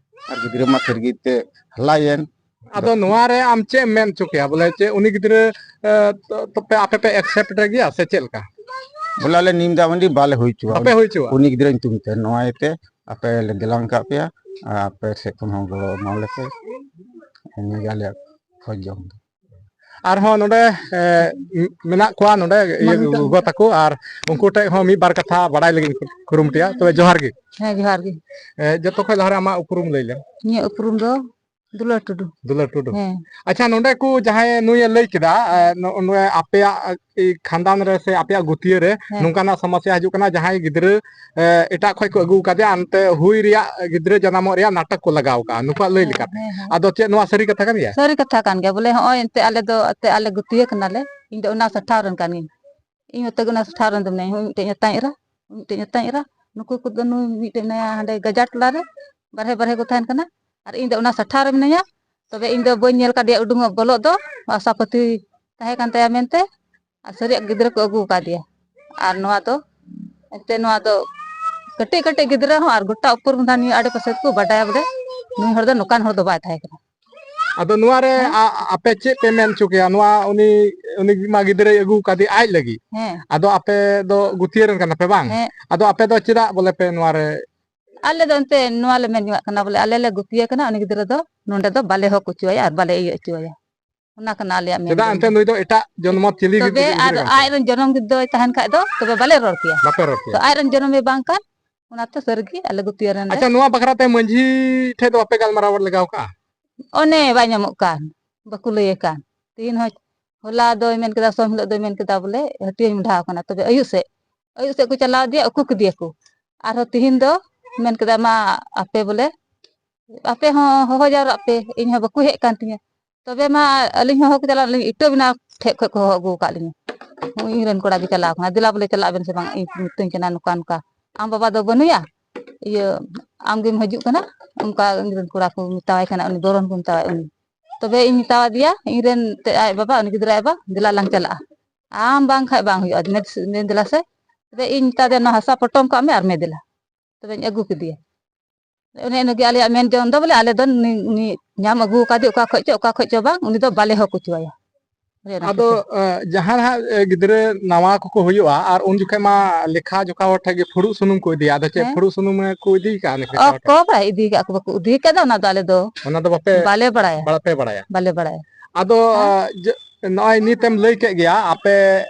ᱟᱨ ᱜᱤᱫᱽᱨᱟᱹ ᱢᱟ ᱠᱷᱟᱹᱨᱜᱤ ᱛᱮ ᱦᱟᱞᱟᱭᱮᱱ᱾ ᱟᱫᱚ ᱱᱚᱣᱟ ᱨᱮ ᱟᱢ ᱪᱮᱫ ᱮᱢ ᱢᱮᱱ ᱦᱚᱪᱚ ᱠᱮᱭᱟ ᱵᱚᱞᱮ ᱪᱮᱫ ᱩᱱᱤ ᱜᱤᱫᱽᱨᱟᱹ, ᱮ, ᱛᱚ, ᱛᱚᱯᱮ ᱟᱯᱮ ᱯᱮ accept ᱨᱮ ᱜᱮᱭᱟ ᱥᱮ ᱪᱮᱫ ᱞᱮᱠᱟ? ᱵᱚᱞᱮ ᱟᱞᱮ ᱱᱤᱢ ᱫᱟ ᱢᱟᱹᱰᱤ ᱵᱟᱞᱮ ᱦᱩᱭ ᱦᱚᱪᱚᱣᱟᱜᱼᱟ᱾ ᱵᱟᱯᱮ ᱦᱩᱭ ᱦᱚᱪᱚᱣᱟᱜᱼᱟ? ᱩᱱᱤ ᱜᱤᱫᱽᱨᱟᱹ ᱧᱩᱛᱩᱢ ᱛᱮ ᱱᱚᱣᱟ ᱤᱭᱟᱹᱛᱮ ᱟᱯᱮ ᱞᱮ ᱜᱮᱞᱟᱝ ᱠᱟᱜ ᱯᱮᱭᱟ, ᱟᱨ ᱟᱯᱮ ᱥᱮᱫ ᱠᱷᱚᱱ ᱦᱚᱸ ᱜᱚᱲᱚ ᱮᱢᱟ ᱞᱮᱯᱮ᱾ ᱤᱱᱟᱹᱜᱮ ᱟᱞᱮᱭᱟᱜ ᱠᱷᱚᱡᱽ ᱡᱚᱝ ᱫᱚ᱾ ᱟᱨᱦᱚᱸ ᱱᱚᱰᱮ, ᱮ, ᱢᱮᱱᱟᱜ ᱠᱚᱣᱟ ᱱᱚᱰᱮ ᱤᱭᱟᱹ ᱢᱟᱹᱱᱩ ᱛᱟᱠᱚ᱾ ᱜᱚᱜᱚ ᱛᱟᱠᱚ, ᱟᱨ ᱩᱱᱠᱩ ᱴᱷᱮᱡ ᱦᱚᱸ ᱢᱤᱫ ᱵᱟᱨ ᱠᱟᱛᱷᱟ ᱵᱟᱲᱟᱭ ᱞᱟᱹᱜᱤᱫ ᱠᱩᱨᱩᱢᱩᱴᱩᱭᱟ᱾ ᱛᱚᱵᱮ ᱡᱚᱦᱟᱨ ᱜᱮ᱾ ᱦᱮᱸ, ᱡᱚᱦᱟᱨ ᱜᱮ᱾ ᱮ, ᱡᱚᱛᱚ ᱠᱷᱚᱡ ᱞᱟᱦᱟᱨᱮ ᱟᱢᱟᱜ ᱩᱯᱨᱩᱢ ᱞᱟᱹᱭ ᱞᱮᱢ᱾ ᱤᱧᱟᱹᱜ ᱩᱯᱨᱩᱢ ᱫᱚ ᱫᱩᱞᱟᱹᱲ ᱴᱩᱰᱩ᱾ ᱫᱩᱞᱟᱹᱲ ᱴᱩᱰᱩ᱾ ᱦᱮᱸ᱾ ᱟᱪᱪᱷᱟ, ᱱᱚᱰᱮ ᱠᱚ ᱡᱟᱦᱟᱸᱭ ᱱᱩᱭᱮ ᱞᱟᱹᱭ ᱠᱮᱫᱟ, ᱮ, ᱱᱚ-, ᱱᱚᱣᱟ ᱟᱯᱮᱭᱟᱜ, ᱮ, ᱠᱷᱟᱱᱫᱟᱱ ᱨᱮ ᱥᱮ ᱟᱯᱮᱭᱟᱜ ᱜᱩᱛᱤᱭᱟᱹ ᱨᱮ ᱦᱮᱸ᱾ ᱱᱚᱝᱠᱟᱱᱟᱜ ᱥᱚᱢᱚᱥᱥᱟ ᱦᱤᱡᱩᱜ ᱠᱟᱱᱟ, ᱡᱟᱦᱟᱸᱭ ᱜᱤᱫᱽᱨᱟᱹ, ᱮ, ᱮᱴᱟᱜ ᱠᱷᱚᱡ ᱠᱚ ᱟᱹᱜᱩ ᱟᱠᱟᱫᱮᱭᱟ, ᱚᱱᱛᱮ ᱦᱩᱭ ᱨᱮᱭᱟᱜ ᱜᱤᱫᱽᱨᱟᱹ ᱡᱟᱱᱟᱢᱚᱜ ᱨᱮᱭᱟᱜ ᱱᱟᱴᱚᱠ ᱠᱚ ᱞᱟᱜᱟᱣ ᱠᱟᱜᱼᱟ, ᱱᱩᱠᱩᱣᱟᱜ ᱞᱟᱹᱭ ᱦᱮᱸ, ᱞᱮᱠᱟᱛᱮ᱾ ᱦᱮᱸ, ᱦᱮᱸ᱾ ᱟᱫᱚ ᱪᱮᱫ ᱱᱚᱣᱟ ᱥᱟᱹᱨᱤ ᱠᱟᱛᱷᱟ ᱠᱟᱱ ᱜᱮᱭᱟ? ᱥᱟᱹᱨᱤ ᱠᱟᱛᱷᱟ ᱠᱟᱱ ᱜᱮᱭᱟ, ᱵᱚᱞᱮ ᱦᱚᱸᱜᱼᱚᱭ ᱮᱱᱛᱮ ᱟᱞᱮ ᱫᱚ, ᱮᱱᱛᱮ ᱟᱞᱮ ᱜᱩᱛᱤᱭᱟᱹ ᱠᱟᱱᱟᱞᱮ, ᱤᱧ ᱫᱚ ᱚᱱᱟ ᱥᱟᱴᱷᱟᱣ ᱨᱮᱱ ᱠᱟᱱ ᱜᱤᱭᱟᱹᱧ᱾ ᱤᱧ ᱢᱚᱛᱚ ᱜᱮ ᱚᱱᱟ ᱥᱟᱴᱷᱟᱣ ᱨᱮᱱ ᱫᱚ ᱢᱮᱱᱟᱹᱧ, ᱦᱩᱭ ᱢᱤᱫᱴᱮᱡ ᱧᱟᱛᱟᱧ ᱮᱨᱟ, ᱦᱩᱭ ᱢᱤᱫᱴᱮᱡ ᱧᱟᱛᱟᱧ ᱮᱨᱟ, ᱱᱩᱠᱩ ᱠᱚᱫᱚ ᱱᱩᱭ ᱢᱤᱫᱴᱮᱡ ᱢᱮᱱᱟᱭᱟ ᱦᱟᱸᱰᱮ ᱜᱟᱡᱟᱲ ᱴᱚᱞᱟ ᱨᱮ, ᱵᱟᱨᱦᱮ ᱵᱟᱨᱦᱮ ᱠᱚ ᱛᱟᱦᱮᱱ ᱠᱟᱱᱟ, ᱟᱨ ᱤᱧ ᱫᱚ ᱚᱱᱟ ᱥᱟᱴᱷᱟᱣ ᱨᱮ ᱢᱤᱱᱟᱹᱧᱟ᱾ ᱛᱚᱵᱮ ᱤᱧ ᱫᱚ ᱵᱟᱹᱧ ᱧᱮᱞ ᱠᱟᱫᱮᱭᱟ ᱩᱰᱩᱝᱚᱜ ᱵᱚᱞᱚᱜ ᱫᱚ, ᱟᱥᱟ ᱯᱟᱹᱛᱤ ᱛᱟᱦᱮᱸ ᱠᱟᱱ ᱛᱟᱭᱟ ᱢᱮᱱᱛᱮ, ᱟᱨ ᱥᱟᱹᱨᱤᱭᱟᱜ ᱜᱤᱫᱽᱨᱟᱹ ᱠᱚ ᱟᱹᱜᱩ ᱟᱠᱟᱫᱮᱭᱟ᱾ ᱟᱨ ᱱᱚᱣᱟ ᱫᱚ, ᱮᱱᱛᱮ ᱱᱚᱣᱟ ᱫᱚ ᱠᱟᱹᱴᱤᱡ ᱠᱟᱹᱴᱤᱡ ᱜᱤᱫᱽᱨᱟᱹ ᱦᱚᱸ ᱟᱨ ᱜᱚᱴᱟ ᱩᱯᱚᱨ ᱱᱤᱭᱟᱹ ᱟᱰᱮ ᱯᱟᱥᱮ ᱫᱚᱠᱚ ᱵᱟᱰᱟᱭᱟ ᱵᱚᱞᱮ ᱱᱩᱭ ᱦᱚᱲ ᱫᱚ ᱱᱚᱝᱠᱟᱱ ᱦᱚᱲ ᱫᱚ ᱵᱟᱭ ᱛᱟᱦᱮᱸ ᱠᱟᱱᱟ᱾ ᱟᱫᱚ ᱱᱚᱣᱟ ᱨᱮ ᱦᱮᱸ? ᱟ-, ᱟᱯᱮ ᱪᱮᱫ ᱯᱮ ᱢᱮᱱ ᱦᱚᱪᱚ ᱠᱮᱭᱟ? ᱱᱚᱣᱟ ᱩᱱᱤ, ᱩᱱᱤ ᱢᱟ ᱜᱤᱫᱽᱨᱟᱹᱭ ᱟᱹᱜᱩ ᱟᱠᱟᱫᱮ ᱟᱡ ᱞᱟᱹᱜᱤᱫ᱾ ᱦᱮᱸ᱾ ᱟᱫᱚ ᱟᱯᱮ ᱫᱚ ᱜᱩᱛᱤᱭᱟᱹ ᱨᱮᱱ ᱠᱟᱱᱟ ᱯᱮ ᱵᱟᱝ? ᱦᱮᱸ᱾ ᱟᱫᱚ ᱟᱯᱮ ᱫᱚ ᱪᱮᱫᱟᱜ ᱵᱚᱞᱮ ᱯᱮ ᱱᱚᱣᱟ ᱨᱮ? ᱟᱞᱮ ᱫᱚ ᱮᱱᱛᱮ ᱱᱚᱣᱟ ᱞᱮ ᱢᱮᱱ ᱡᱚᱝᱟᱜ ᱠᱟᱱᱟ ᱵᱚᱞᱮ ᱟᱞᱮ ᱞᱮ ᱜᱩᱛᱤᱭᱟᱹ ᱠᱟᱱᱟ, ᱩᱱᱤ ᱜᱤᱫᱽᱨᱟᱹ ᱫᱚ ᱱᱚᱰᱮ ᱫᱚ ᱵᱟᱞᱮ ᱦᱚᱠ ᱦᱚᱪᱚᱣᱟᱭᱟ ᱟᱨ ᱵᱟᱞᱮ ᱤᱭᱟᱹ ᱦᱚᱪᱚᱣᱟᱭᱟ᱾ ᱚᱱᱟ ᱠᱟᱱᱟ ᱟᱞᱮᱭᱟᱜ ᱢᱮᱱ ᱪᱮᱫᱟᱜ ᱫᱚ᱾ ᱮᱱᱛᱮ ᱱᱩᱭ ᱫᱚ ᱮᱴᱟᱜ ᱡᱚᱱᱢᱚ ᱪᱤᱞᱤ ᱜᱮ ᱛᱚᱵᱮ ᱵᱤᱞᱤ ᱟᱨ ᱜᱤᱫᱽᱨᱟᱹ ᱠᱟᱱ ᱟᱡ ᱛᱟᱭ᱾ ᱨᱮᱱ ᱡᱚᱱᱚᱢ ᱜᱤᱫᱽᱨᱟᱹᱭ ᱛᱟᱦᱮᱱ ᱠᱷᱟᱡ ᱫᱚ ᱛᱚᱵᱮ ᱵᱟᱞᱮ ᱨᱚᱲ ᱠᱮᱭᱟ᱾ ᱵᱟᱯᱮ ᱨᱚᱲ ᱠᱮᱭᱟ᱾ ᱛᱚ ᱟᱡ ᱨᱮᱱ ᱡᱚᱱᱚᱢᱮ ᱵᱟᱝ ᱠᱟᱱ, ᱚᱱᱟᱛᱮ ᱥᱟᱹᱨᱤᱜᱮ ᱟᱞᱮ ᱜᱩᱛᱤᱭᱟᱹ ᱨᱮᱱ ᱞᱮ ᱟᱪᱪᱷᱟ, ᱱᱚᱣᱟ ᱵᱟᱠᱷᱨᱟ ᱛᱮ ᱢᱟᱹᱡᱷᱤ ᱴᱷᱮᱡ ᱫᱚ ᱵᱟᱯᱮ ᱜᱟᱞᱢᱟᱨᱟᱣ ᱞᱮᱜᱟᱣ ᱠᱟᱜᱼᱟ? ᱚᱱᱮ ᱵᱟᱭ ᱧᱟᱢᱚᱜ ᱠᱟᱱ, ᱵᱟᱠᱚ ᱞᱟᱹᱭ ᱟᱠᱟᱱ᱾ ᱛᱤᱦᱤᱧ ᱦᱚᱸ, ᱦᱚᱞᱟ ᱫᱚᱭ ᱢᱮᱱ ᱠᱮᱫᱟ, ᱥᱚᱢ ᱦᱤᱞᱳᱜ ᱫᱚᱭ ᱢᱮᱱ ᱠᱮᱫᱟ ᱵᱚᱞᱮ ᱦᱟᱹᱴᱤᱭᱟᱹᱧ ᱢᱚᱰᱷᱟᱣ ᱠᱟᱱᱟ, ᱛᱚᱵᱮ ᱟᱹᱭᱩᱵ ᱥᱮᱫ, ᱟᱹᱭᱩᱵ ᱥᱮᱫ ᱠᱚ ᱪᱟᱞᱟᱣ ᱤᱫᱤᱭᱟ, ᱩᱠᱩ ᱠᱮᱫᱮᱭᱟ ᱠᱚ᱾ ᱟᱨᱦᱚᱸ ᱛᱤᱦᱤᱧ ᱫᱚ ᱢᱮᱱ ᱠᱮᱫᱟ, ᱢᱟ ᱟᱯᱮ ᱵᱚᱞᱮ, ᱟᱯᱮ ᱦᱚᱸ ᱦᱚᱦᱚ ᱡᱟᱣᱨᱟᱜ ᱯᱮ, ᱤᱧ ᱦᱚᱸ ᱵᱟᱠᱚ ᱦᱮᱡ ᱠᱟᱱ ᱛᱤᱧᱟᱹ᱾ ᱛᱚᱵᱮ ᱢᱟ ᱟᱹᱞᱤᱧ ᱦᱚᱸ ᱦᱚᱦᱚ ᱠᱚ ᱪᱟᱞᱟᱣ ᱞᱮᱱᱟ, ᱤᱴᱟᱹ ᱵᱮᱱᱟᱣ ᱴᱷᱮᱡ ᱠᱷᱚᱡ ᱠᱚ ᱦᱚᱦᱚ ᱟᱹᱜᱩ ᱟᱠᱟᱫ ᱞᱤᱧᱟ᱾ ᱤᱧ ᱨᱮᱱ ᱠᱚᱲᱟ ᱜᱮ ᱪᱟᱞᱟᱣ ᱠᱟᱱᱟ, ᱫᱮᱞᱟ ᱵᱚᱞᱮ ᱪᱟᱞᱟᱜ ᱵᱮᱱ ᱥᱮ ᱵᱟᱝ, ᱤᱧ ᱠᱚ ᱢᱤᱛᱟᱹᱧ ᱠᱟᱱᱟ ᱱᱚᱝᱠᱟ ᱱᱚᱝᱠᱟ, ᱟᱢ ᱵᱟᱵᱟ ᱫᱚ ᱵᱟᱹᱱᱩᱭᱟ, ᱤᱭᱟᱹ, ᱟᱢ ᱜᱮᱢ ᱦᱤᱡᱩᱜ ᱠᱟᱱᱟ᱾ ᱚᱱᱠᱟ ᱤᱧ ᱨᱮᱱ ᱠᱚᱲᱟ ᱠᱚ ᱢᱮᱛᱟᱣᱟᱭ ᱠᱟᱱᱟ, ᱩᱱᱤ ᱵᱚᱨᱚᱱ ᱠᱚ ᱢᱮᱛᱟᱣᱟᱭ ᱩᱱᱤ᱾ ᱛᱚᱵᱮ ᱤᱧ ᱢᱮᱛᱟᱣᱟᱫᱮᱭᱟ, ᱤᱧ ᱨᱮᱱ ᱛᱮ ᱟᱡ ᱵᱟᱵᱟ, ᱩᱱᱤ ᱜᱤᱫᱽᱨᱟᱹ ᱟᱡ ᱵᱟ, ᱫᱮᱞᱟ ᱞᱟᱝ ᱪᱟᱞᱟᱜᱼᱟ, ᱟᱢ ᱵᱟᱝ ᱠᱷᱟᱡ ᱵᱟᱝ ᱦᱩᱭᱩᱜᱼᱟ, ᱫᱮ-, ᱫᱮᱞᱟ ᱥᱮ᱾ ᱛᱚᱵᱮ ᱤᱧ ᱢᱮᱛᱟᱫᱮᱭᱟ, ᱱᱚᱣᱟ ᱦᱟᱥᱟ ᱯᱚᱴᱚᱢ ᱠᱟᱜ ᱢᱮ ᱟᱨ ᱢᱮ ᱫᱮᱞᱟ᱾ ᱛᱚᱵᱮᱧ ᱟᱹᱜᱩ ᱠᱮᱫᱮᱭᱟ᱾ ᱚᱱᱮ ᱤᱱᱟᱹᱜᱮ ᱟᱞᱮᱭᱟᱜ ᱢᱮᱱ ᱡᱚᱝ ᱫᱚ ᱵᱚᱞᱮ, ᱟᱞᱮ ᱫᱚ ᱱᱩᱭ, ᱩᱱᱤ ᱧᱟᱢ ᱟᱹᱜᱩ ᱟᱠᱟᱫᱮ ᱚᱠᱟ ᱠᱷᱚᱡ ᱪᱚ, ᱚᱠᱟ ᱠᱷᱚᱡ ᱪᱚ ᱵᱟᱝ, ᱩᱱᱤ ᱫᱚ ᱵᱟᱞᱮ ᱦᱚᱠ ᱦᱚᱪᱚᱣᱟᱭᱟ᱾ ᱚᱱᱮ ᱚᱱᱟ ᱟᱫᱚ, ᱠᱷᱟᱹᱛᱤᱨ᱾ ᱮ, ᱡᱟᱦᱟᱸ ᱦᱟᱸᱜ, ᱮ, ᱜᱤᱫᱽᱨᱟᱹ ᱱᱟᱣᱟ ᱠᱚᱠᱚ ᱦᱩᱭᱩᱜᱼᱟ ᱟᱨ ᱩᱱ ᱡᱚᱠᱷᱮᱡ ᱢᱟ ᱞᱮᱠᱷᱟ ᱡᱚᱠᱷᱟ ᱦᱚᱲ ᱴᱷᱮᱡ ᱜᱮ ᱯᱷᱩᱲᱩᱜ ᱥᱩᱱᱩᱢ ᱠᱚ ᱤᱫᱤᱭᱟ, ᱟᱫᱚ ᱪᱮᱫ ᱦᱮᱸ᱾ ᱯᱷᱩᱲᱩᱜ ᱥᱩᱱᱩᱢ ᱠᱚ ᱤᱫᱤ ᱠᱟᱜᱼᱟ ᱞᱮᱠᱷᱟ ᱡᱚᱠᱷᱟ ᱦᱚᱲ ᱚᱠᱚ ᱴᱷᱮᱡ? ᱵᱟᱭ ᱤᱫᱤ ᱠᱟᱜ ᱠᱚ, ᱵᱟᱠᱚ ᱤᱫᱤ ᱠᱟᱫᱟ, ᱚᱱᱟ ᱫᱚ ᱟᱞᱮ ᱫᱚ ᱚᱱᱟ ᱫᱚ ᱵᱟᱯᱮ, ᱵᱟᱞᱮ ᱵᱟᱲᱟᱭᱟ᱾ ᱵᱟᱯᱮ ᱵᱟᱲᱟᱭᱟ? ᱵᱟᱞᱮ ᱵᱟᱲᱟᱭᱟ᱾ ᱟᱫᱚ, ᱦᱮᱸ᱾ ᱟ, ᱡᱮ, ᱱᱚᱜᱼᱚᱭ ᱱᱤᱛᱮᱢ ᱞᱟᱹᱭ ᱠᱮᱫ ᱜᱮᱭᱟ, ᱟᱯᱮ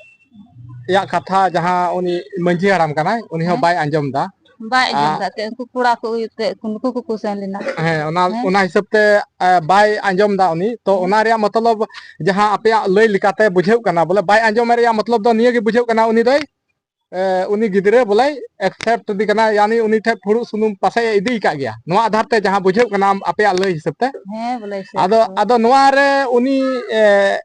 ᱭᱟᱜ ᱠᱟᱛᱷᱟ ᱡᱟᱦᱟᱸ ᱩᱱᱤ ᱢᱟᱹᱡᱷᱤ ᱦᱟᱲᱟᱢ ᱠᱟᱱᱟᱭ, ᱩᱱᱤ ᱦᱚᱸ ᱦᱮᱸ᱾ ᱵᱟᱭ ᱟᱸᱡᱚᱢ ᱫᱟ᱾ ᱵᱟᱭ ᱟᱸᱡᱚᱢ ᱟ, ᱫᱟ, ᱮᱱᱛᱮᱫ ᱩᱱᱠᱩ ᱠᱚᱲᱟ ᱠᱚ ᱤᱭᱟᱹᱛᱮ ᱱᱩᱠᱩ ᱠᱚᱠᱚ ᱥᱮᱱ ᱞᱮᱱᱟ᱾ ᱦᱮᱸ, ᱚᱱᱟ, ᱦᱮᱸ᱾ ᱚᱱᱟ ᱦᱤᱥᱟᱹᱵ ᱛᱮ, ᱮ, ᱵᱟᱭ ᱟᱸᱡᱚᱢ ᱫᱟ ᱩᱱᱤ᱾ ᱛᱚ, ᱦᱮᱸ᱾ ᱚᱱᱟ ᱨᱮᱭᱟᱜ ᱢᱚᱛᱞᱚᱵ ᱡᱟᱦᱟᱸ ᱟᱯᱮᱭᱟᱜ ᱞᱟᱹᱭ ᱞᱮᱠᱟᱛᱮ ᱵᱩᱡᱷᱟᱹᱜ ᱠᱟᱱᱟ, ᱵᱚᱞᱮ ᱵᱟᱭ ᱟᱸᱡᱚᱢ ᱨᱮᱭᱟᱜ ᱢᱚᱛᱞᱚᱵ ᱫᱚ ᱱᱤᱭᱟᱹ ᱜᱮ ᱵᱩᱡᱷᱟᱹᱜ ᱠᱟᱱᱟ, ᱩᱱᱤ ᱫᱚᱭ, ᱮ, ᱩᱱᱤ ᱜᱤᱫᱽᱨᱟᱹ ᱵᱚᱞᱮ accept ᱤᱫᱤ ᱠᱟᱱᱟ, ᱭᱟᱱᱤ ᱩᱱᱤ ᱴᱷᱮᱡ ᱯᱷᱩᱲᱩᱜ ᱥᱩᱱᱩᱢ ᱯᱟᱥᱮᱡ ᱮ ᱤᱫᱤ ᱠᱟᱜ ᱜᱮᱭᱟ, ᱱᱚᱣᱟ ᱟᱫᱷᱟᱨ ᱛᱮ ᱡᱟᱦᱟᱸ ᱵᱩᱡᱷᱟᱹᱜ ᱠᱟᱱᱟ ᱟᱢ, ᱟᱯᱮᱭᱟᱜ ᱞᱟᱹᱭ ᱦᱤᱥᱟᱹᱵ ᱛᱮ᱾ ᱦᱮᱸ, ᱵᱚᱞᱮ ᱥᱮ᱾ ᱟᱫᱚ, ᱟᱫᱚ ᱱᱚᱣᱟ ᱨᱮ ᱩᱱᱤ, ᱮ,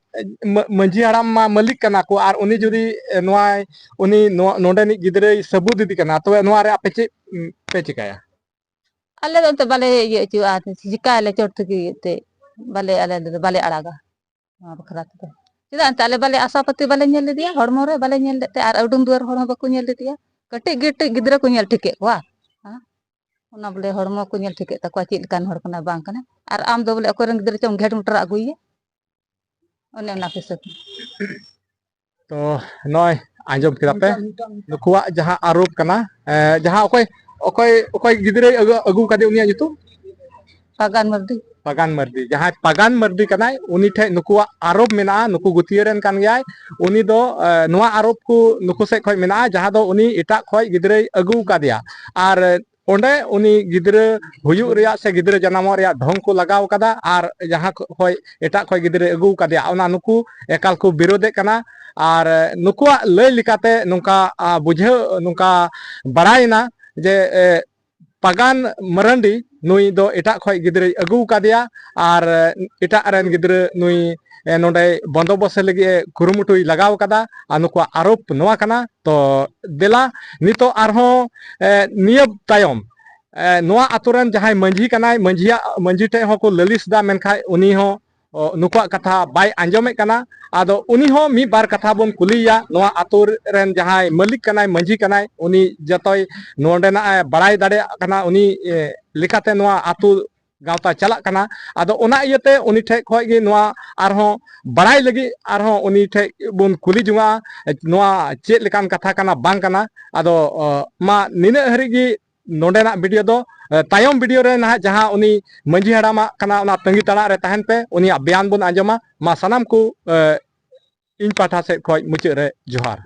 ᱢᱟᱹ-, ᱢᱟᱹᱡᱷᱤ ᱦᱟᱲᱟᱢ ᱢᱟ ᱢᱟᱹᱞᱤᱠ ᱠᱟᱱᱟ ᱠᱚ, ᱟᱨ ᱩᱱᱤ ᱡᱩᱫᱤ, ᱮ, ᱱᱚᱣᱟ, ᱩᱱᱤ ᱱᱚᱣᱟ, ᱱᱚᱰᱮᱱᱤᱡ ᱜᱤᱫᱽᱨᱟᱹᱭ ᱥᱟᱹᱵᱩᱛ ᱤᱫᱤ ᱠᱟᱱᱟ, ᱛᱚᱵᱮ ᱱᱚᱣᱟ ᱨᱮ ᱟᱯᱮ ᱪᱮᱫ, ᱩᱸ, ᱯᱮ ᱪᱤᱠᱟᱹᱭᱟ? ᱟᱞᱮ ᱫᱚ ᱮᱱᱛᱮ ᱵᱟᱞᱮ ᱤᱭᱟᱹ ᱦᱚᱪᱚᱣᱟᱜᱼᱟ, ᱪᱤᱠᱟᱹᱭᱟᱞᱮ ᱪᱚᱴ ᱛᱷᱮᱠᱮ ᱮᱱᱛᱮ ᱵᱟᱞᱮ, ᱟᱞᱮ ᱫᱚ ᱵᱟᱞᱮ ᱟᱲᱟᱜᱟ᱾ ᱱᱚᱣᱟ ᱵᱟᱠᱷᱨᱟ ᱛᱮᱫᱚ᱾ ᱪᱮᱫᱟᱜ ᱮᱱᱛᱮ ᱟᱞᱮ ᱵᱟᱞᱮ ᱟᱥᱟ ᱯᱟᱹᱛᱤ ᱵᱟᱞᱮ ᱧᱮᱞ ᱞᱮᱫᱮᱭᱟ, ᱦᱚᱲᱢᱚ ᱨᱮ ᱵᱟᱞᱮ ᱧᱮᱞ ᱞᱮᱫ ᱛᱮ, ᱟᱨ ᱩᱰᱩᱝ ᱫᱩᱣᱟᱹᱨ ᱦᱚᱲ ᱦᱚᱸ ᱵᱟᱠᱚ ᱧᱮᱞ ᱞᱮᱫᱮᱭᱟ᱾ ᱠᱟᱹᱴᱤᱡ ᱠᱟᱹᱴᱤᱡ ᱜᱤᱫᱽᱨᱟᱹ ᱠᱚ ᱧᱮᱞ ᱴᱷᱤᱠ ᱠᱮᱫ ᱠᱚᱣᱟ᱾ ᱦᱮᱸ? ᱚᱱᱟ ᱵᱚᱞᱮ ᱦᱚᱲᱢᱚ ᱠᱚ ᱧᱮᱞ ᱴᱷᱤᱠ ᱠᱮᱫ ᱛᱟᱠᱚᱣᱟ, ᱪᱮᱫ ᱞᱮᱠᱟᱱ ᱦᱚᱲ ᱠᱟᱱᱟᱭ ᱵᱟᱝ ᱠᱟᱱᱟᱭ᱾ ᱟᱨ ᱟᱢ ᱫᱚ ᱵᱚᱞᱮ ᱚᱠᱚᱭ ᱨᱮᱱ ᱜᱤᱫᱽᱨᱟᱹ ᱪᱚᱢ ᱜᱷᱮᱴ ᱢᱩᱴᱨᱟ ᱟᱹᱜᱩᱭᱮᱭᱟ? ᱚᱱᱮ ᱚᱱᱟ ᱠᱚ ᱦᱤᱥᱟᱹᱵ᱾ ᱛᱚ ᱱᱚᱜᱼᱚᱭ ᱟᱸᱡᱚᱢ ᱠᱮᱫᱟ ᱯᱮ ᱱᱩᱠᱩᱣᱟᱜ ᱡᱟᱦᱟᱸ ᱟᱨᱳᱯ ᱠᱟᱱᱟ, ᱮ, ᱡᱟᱦᱟᱸ ᱚᱠᱚᱭ, ᱚᱠᱚᱭ, ᱚᱠᱚᱭ ᱜᱤᱫᱽᱨᱟᱹᱭ ᱟᱹᱜᱩ, ᱟᱹᱜᱩ ᱠᱟᱫᱮ ᱩᱱᱤᱭᱟᱜ ᱧᱩᱛᱩᱢ? ᱯᱟᱜᱟᱱ ᱢᱟᱨᱰᱤ᱾ ᱯᱟᱜᱟᱱ ᱢᱟᱨᱰᱤ, ᱡᱟᱦᱟᱸᱭ ᱯᱟᱜᱟᱱ ᱢᱟᱨᱰᱤ ᱠᱟᱱᱟᱭ, ᱩᱱᱤ ᱴᱷᱮᱡ ᱱᱩᱠᱩᱣᱟᱜ ᱟᱨᱳᱯ ᱢᱮᱱᱟᱜᱼᱟ, ᱱᱩᱠᱩ ᱜᱩᱛᱤᱭᱟᱹ ᱨᱮᱱ ᱠᱟᱱ ᱜᱮᱭᱟᱭ᱾ ᱩᱱᱤ ᱫᱚ, ᱮ, ᱱᱚᱣᱟ ᱟᱨᱳᱯ ᱠᱚ ᱱᱩᱠᱩ ᱥᱮᱫ ᱠᱷᱚᱡ ᱢᱮᱱᱟᱜᱼᱟ, ᱡᱟᱦᱟᱸ ᱫᱚ ᱩᱱᱤ ᱮᱴᱟᱜ ᱠᱷᱚᱡ ᱜᱤᱫᱽᱨᱟᱹᱭ ᱟᱹᱜᱩ ᱟᱠᱟᱫᱮᱭᱟ᱾ ᱟᱨ ᱚᱸᱰᱮ ᱩᱱᱤ ᱜᱤᱫᱽᱨᱟᱹ ᱦᱩᱭᱩᱜ ᱨᱮᱭᱟᱜ ᱥᱮ ᱜᱤᱫᱽᱨᱟᱹ ᱡᱟᱱᱟᱢᱚᱜ ᱨᱮᱭᱟᱜ ᱰᱷᱚᱝ ᱠᱚ ᱞᱟᱜᱟᱣ ᱠᱟᱫᱟ, ᱟᱨ ᱡᱟᱦᱟᱸ ᱠᱷᱚᱡ ᱮᱴᱟᱜ ᱠᱷᱚᱡ ᱜᱤᱫᱽᱨᱟᱹᱭ ᱟᱹᱜᱩ ᱟᱠᱟᱫᱮᱭᱟ, ᱚᱱᱟ ᱱᱩᱠᱩ ᱮᱠᱟᱞ ᱠᱚ ᱵᱤᱨᱳᱫᱮᱫ ᱠᱟᱱᱟ᱾ ᱟᱨ ᱱᱩᱠᱩᱣᱟᱜ ᱞᱟᱹᱭ ᱞᱮᱠᱟᱛᱮ ᱱᱚᱝᱠᱟ, ᱟ, ᱵᱩᱡᱷᱟᱹᱣ, ᱱᱚᱝᱠᱟ ᱵᱟᱲᱟᱭᱮᱱᱟ ᱡᱮ, ᱮ, ᱯᱟᱜᱟᱱ ᱢᱟᱨᱟᱱᱰᱤ ᱱᱩᱭ ᱫᱚ ᱮᱴᱟᱜ ᱠᱷᱚᱡ ᱜᱤᱫᱽᱨᱟᱹᱭ ᱟᱹᱜᱩ ᱟᱠᱟᱫᱮᱭᱟ, ᱟᱨ ᱮᱴᱟᱜ ᱨᱮᱱ ᱜᱤᱫᱽᱨᱟᱹ ᱱᱩᱭ, ᱮ, ᱱᱚᱰᱮ ᱵᱚᱱᱫᱳᱵᱚᱥᱛ ᱞᱟᱹᱜᱤᱫ ᱮ ᱠᱩᱨᱩᱢᱩᱴᱩᱭ ᱞᱟᱜᱟᱣ ᱟᱠᱟᱫᱟ, ᱟᱨ ᱱᱩᱠᱩᱣᱟᱜ ᱟᱨᱳᱯ ᱱᱚᱣᱟ ᱠᱟᱱᱟ᱾ ᱛᱚ ᱫᱮᱞᱟ, ᱱᱤᱛᱚᱜ ᱟᱨᱦᱚᱸ, ᱮ, ᱱᱤᱭᱟᱹ ᱛᱟᱭᱚᱢ, ᱮ, ᱱᱚᱣᱟ ᱟᱛᱳ ᱨᱮᱱ ᱡᱟᱦᱟᱸᱭ ᱢᱟᱹᱡᱷᱤ ᱠᱟᱱᱟᱭ, ᱢᱟᱹᱡᱷᱤᱭᱟᱜ, ᱢᱟᱹᱡᱷᱤ ᱴᱷᱮᱡ ᱦᱚᱸᱠᱚ ᱞᱟᱹᱞᱤᱥ ᱫᱟ, ᱢᱮᱱᱠᱷᱟᱡ ᱩᱱᱤ ᱦᱚᱸ, ᱚ, ᱱᱩᱠᱩᱣᱟᱜ ᱠᱟᱛᱷᱟ ᱵᱟᱭ ᱟᱸᱡᱚᱢᱮᱫ ᱠᱟᱱᱟ᱾ ᱟᱫᱚ ᱩᱱᱤ ᱦᱚᱸ ᱢᱤᱫ ᱵᱟᱨ ᱠᱟᱛᱷᱟ ᱵᱚᱱ ᱠᱩᱞᱤᱭᱮᱭᱟ, ᱱᱚᱣᱟ ᱟᱛᱳ ᱨᱮᱱ ᱡᱟᱦᱟᱸᱭ ᱢᱟᱹᱞᱤᱠ ᱠᱟᱱᱟᱭ, ᱢᱟᱹᱡᱷᱤ ᱠᱟᱱᱟᱭ, ᱩᱱᱤ ᱡᱚᱛᱚᱭ ᱱᱚᱰᱮᱱᱟᱜ ᱮ ᱵᱟᱲᱟᱭ ᱫᱟᱲᱮᱭᱟᱜ ᱠᱟᱱᱟ, ᱩᱱᱤ, ᱮ, ᱞᱮᱠᱟᱛᱮ ᱱᱚᱣᱟ ᱟᱛᱳ ᱜᱟᱶᱛᱟ ᱪᱟᱞᱟᱜ ᱠᱟᱱᱟ᱾ ᱟᱫᱚ ᱚᱱᱟ ᱤᱭᱟᱹᱛᱮ ᱩᱱᱤ ᱴᱷᱮᱡ ᱠᱷᱚᱡ ᱜᱮ ᱱᱚᱣᱟ ᱟᱨᱦᱚᱸ ᱵᱟᱲᱟᱭ ᱞᱟᱹᱜᱤᱫ ᱟᱨᱦᱚᱸ ᱩᱱᱤ ᱴᱷᱮᱡ ᱵᱚᱱ ᱠᱩᱞᱤ ᱡᱚᱝᱟ, ᱱᱚᱣᱟ ᱪᱮᱫ ᱞᱮᱠᱟᱱ ᱠᱟᱛᱷᱟ ᱠᱟᱱᱟ, ᱵᱟᱝ ᱠᱟᱱᱟ᱾ ᱟᱫᱚ, ᱚ, ᱢᱟ ᱱᱤᱱᱟᱹᱜ ᱦᱟᱹᱨᱤᱡ ᱜᱮ ᱱᱚᱰᱮᱱᱟᱜ ᱵᱷᱤᱰᱤᱭᱳ ᱫᱚ᱾ ᱮ, ᱛᱟᱭᱚᱢ ᱵᱷᱤᱰᱤᱭᱳ ᱨᱮ ᱱᱟᱦᱟᱜ ᱡᱟᱦᱟᱸ ᱩᱱᱤ ᱢᱟᱹᱡᱷᱤ ᱦᱟᱲᱟᱢᱟᱜ ᱠᱟᱱᱟ, ᱚᱱᱟ ᱛᱟᱺᱜᱤ ᱛᱟᱲᱟᱜ ᱨᱮ ᱛᱟᱦᱮᱱ ᱯᱮ, ᱩᱱᱤᱭᱟᱜ ᱵᱮᱭᱟᱱ ᱵᱚᱱ ᱟᱸᱡᱚᱢᱟ᱾ ᱢᱟ ᱥᱟᱱᱟᱢ ᱠᱚ, ᱮ, ᱤᱧ ᱯᱟᱦᱴᱟ ᱥᱮᱫ ᱠᱷᱚᱡ ᱢᱩᱪᱟᱹᱫ ᱨᱮ ᱡᱚᱦᱟᱨ᱾